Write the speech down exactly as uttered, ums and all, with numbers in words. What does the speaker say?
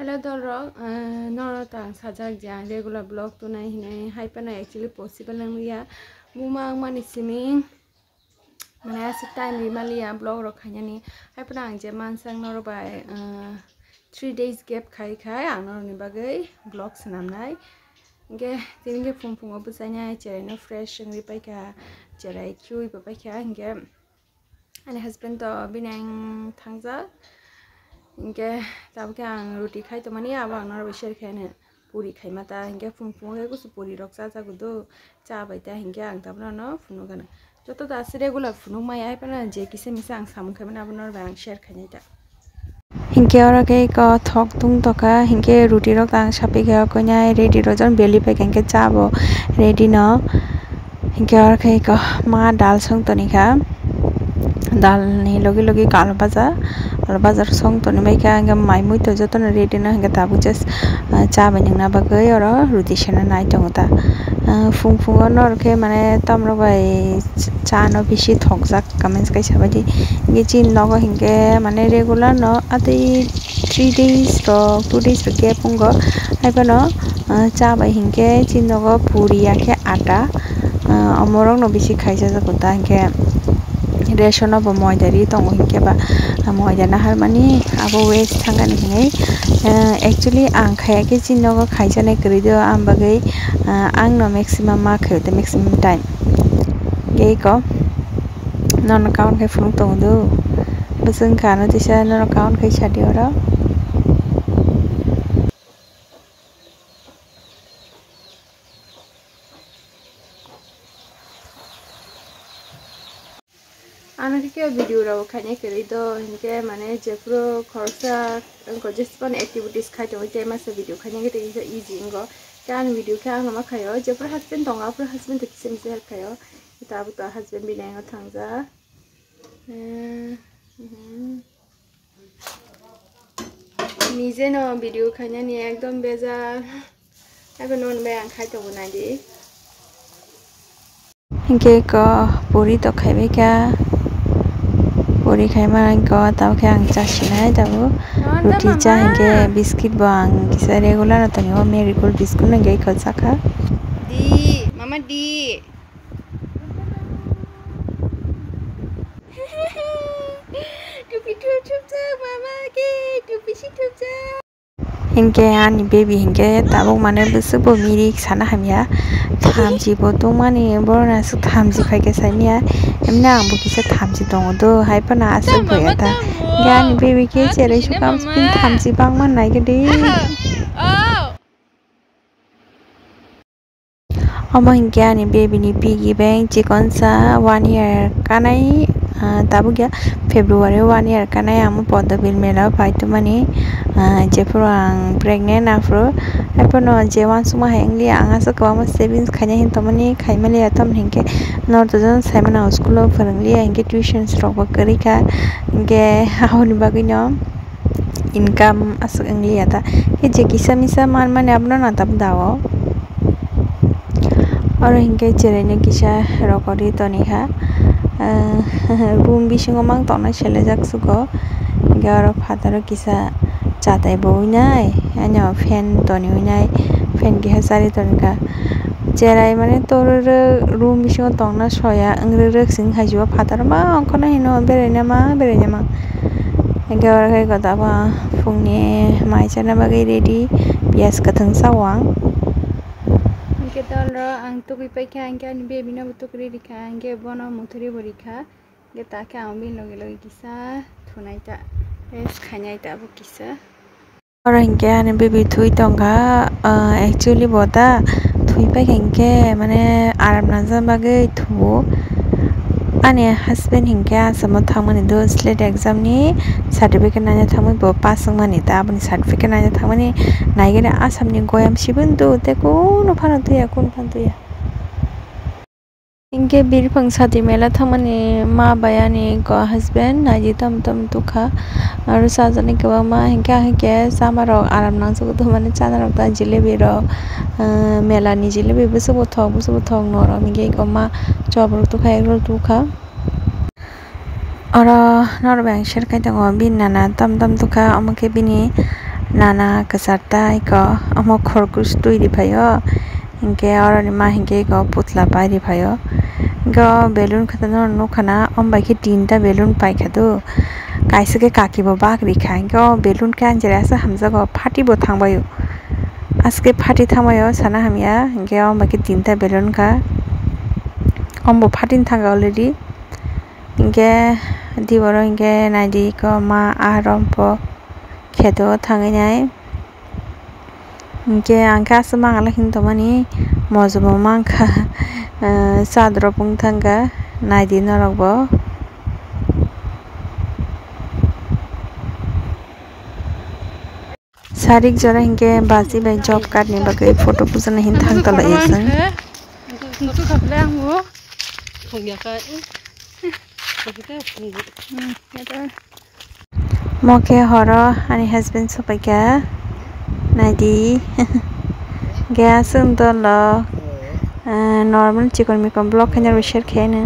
Hello dolrok, eh, norok ta ang sajak je ang regular vlog tunai hinwi, hai phano actually possible wng liya. Buma wngmani simi mane aswk time ri maliya vlog rok khainani. Hai phano ang je mansang norok bai, eh, three days gap khai khai ang norokni bagwi vlog swnamnai. Hinkhe tini hinkhe phung phungo bwchainai cheraino fresh wngwi paikha, cherai khiui bo paikha hinkhe. Ani husband to bini ang thangjak. Hinkhe tabukhe ang ruti khai tongmani, abo ang norokbai share khai anw. Puri khaima ta, hinkhe phung phungo khe kusu puri rok chajago do, cha bai ta, hinkhe ang tabukhe no phunuk anw. Joto da se regular phunuk maya, hai phano je kisa misa ang samung khaimani abo norokbai ang share khainai ta. Hinkhe oro khe eko thok tung tokha, hinkhe ruti rok ang sapi khe okoinai ready rok jon beli paikha hinkhe cha bo ready no. Hinkhe oro khe eko ma dal song toni kha, dal ni logi logi alu baja, alu baja song toni bai kha, hinkhe mai mui to jotono ready no, hinkhe tabuk just, ah, cha bai nungna bagwi oro ruti sena nai tongo ta. Ah, phung phungo norok khe mane tamrok bai cha no bisi thokjak. Comments kaisa bai di. Hinkhe chini nogo hinkhe mane regular no atwi three days rok, two days rok gap wngo. Hai phano, ah, cha bai hinkhe chini nogo puri ya khe ata, ah, omorok no bisi khaisa jago ta hinkhe ration no bo moida ri tongo hinkhe ba, ah, moida nahar mani abo waste thangani hinwi, ah, actually ang khaya khe chini nogo khaisa nai kwrwi do, ang bagwi, ah, ang no maximum ma khaio de maximum time. Hinkhe eko. Nono kawan khai phunuk tongo do. Bwswk wngkha ano tisa nono kawan khai sadi oro. Ano khe video rok khaina kwrwi do, hinkhe mane jephuru khoroksa wngkha, jespan activities khai tongo, tei masa video khaina khe tei easy wngkha. Khe ani video khe ang no ma khaio, jephuru husband tongo, aphuru husband to kisa misa help khaio. Tabuk to husband bini ang o thangjak. Eh, mhm. Nije no video khainani ekdom bejal. Abo non bai ang khai tongo naidi. Hinkhe ko puri to khaibai kha. Puri khaima ko tamo khe ang chasinai tabuk. Ruti cha hinkhe biscuit bo ang kisa regular no tongo, Marigold biscuit no hinkhe ko chakha. Di, mama di. Tupi thup thup jak, mama ke tupi si thup jak. Hinkhe ani baby hinkhe tabuk mane bwswk bo mirik sana hamya. Thamchi bo tongmani borok no aswk thamchi phaikhe saimanya. Emni ang bo kisa thamchi tongo do, hai phano aswk boya ta. Hinkhe ani baby khe cherai sukha, thamchi bangma naikhe de. Omo hinkhe ani baby ni piggy bank chikonsa one year kanai, ah, tabuk ya February one year kanai amo Poddobil mela o pai tongmani, ah, jephuru ang pregnant aphuru, haiphano je uansukma hai wngya ang aswk kwbangma savings khaina hin tongmani khaimaliya, tamoni hinkhe norok jotono saimano school o phwrwngliya hinkhe tuitions rok bo kwrwi kha hinkhe aboni bagwi no. Income aswk wngliya ta. Khe je kisa misa manmani abono nang tabuk da o. Oro hinkhe cheraino kisa rokori tonikha. Ah, room bisingo mang tongna selejak sugo. Hinkhe oro phataro kisa chatai bo winai, ano fan toni winai, fan keha chari tonikha. Cherai mane tororo room bisingo tongna soya, wngri rwk se wngkha jio phataro ma ongkhorna hino beraina ma, beraina ma. Hinkhe oro khe gotaba phungni mai chana bagwi ready, piyaj kwthwng chao ang. Hinkhe dolrok ang tugwi paikha, hinkhe ani baby no bo tugwi rikha, hinkhe bono muthuri bo rikha, hinkhe takhe ang bini loge loge kisa thunai ta, rest khainai ta bo kisa. Oro hinkhe ani baby thwi tongkha, ah, actually bo ta thwi paikha hinkhe mane aram nangjakna bagwi thuo. Ani husband hinkhe asamo thangmani do slate exam ni certificate naina thangwi bo pass wngmani ta, aboni certificate naina thangmani naigani asamni goyam siboni do tei kunu phano twiya, kunu phano twiya. Hinkhe biriphang sati mela thangmani ma bai ani ko husband naidi tom tom tukha. Aro chajaknai kwbangma hinkhe, hinkhe chamarok aram nangjago, thumani chanarok ta jilebi rok, ah, mela ni jilebi bwswk bo thok, bwswk bo thok norom hinkhe eko ma chop rok tukha, egg roll tukha. Oro norok bai ang share khai tongo, bini nana tom tom tukha, omo khe bini Nana kwchar ta iko omo khorgosh twi riphaio, hinkhe oroni ma hinkhe iko putla pai riphaio. Hinkhe o balloon khe norok nukha na, omo bai khe tinta balloon paikha do, kaisa khe kaki bo bak rikha, hinkhe o balloon khe ani cherai aswk hamjago, pharty bo thangbaio, aswk khe pharty thangbaio sana hamya, hinkhe omo bai khe tinta balloon kha, omo bo pharty thangkha already. Hinkhe diboro hinkhe naidi iko ma ah rompo kheto thangwi nai. Hinkhe ang khe aswk mangala hini tongmani mojomo mankha, eh, chadrop wng thangkha, naidi norokbo. Sarik jora hinkhe baji bai job card ni bagwi photo bujana hin thang tonglaio chwng. Mo khe horo ani husband sopaikha, naidi. Gas wng dolo, eh, normal chikon mikon vlog khaina rw share khaino.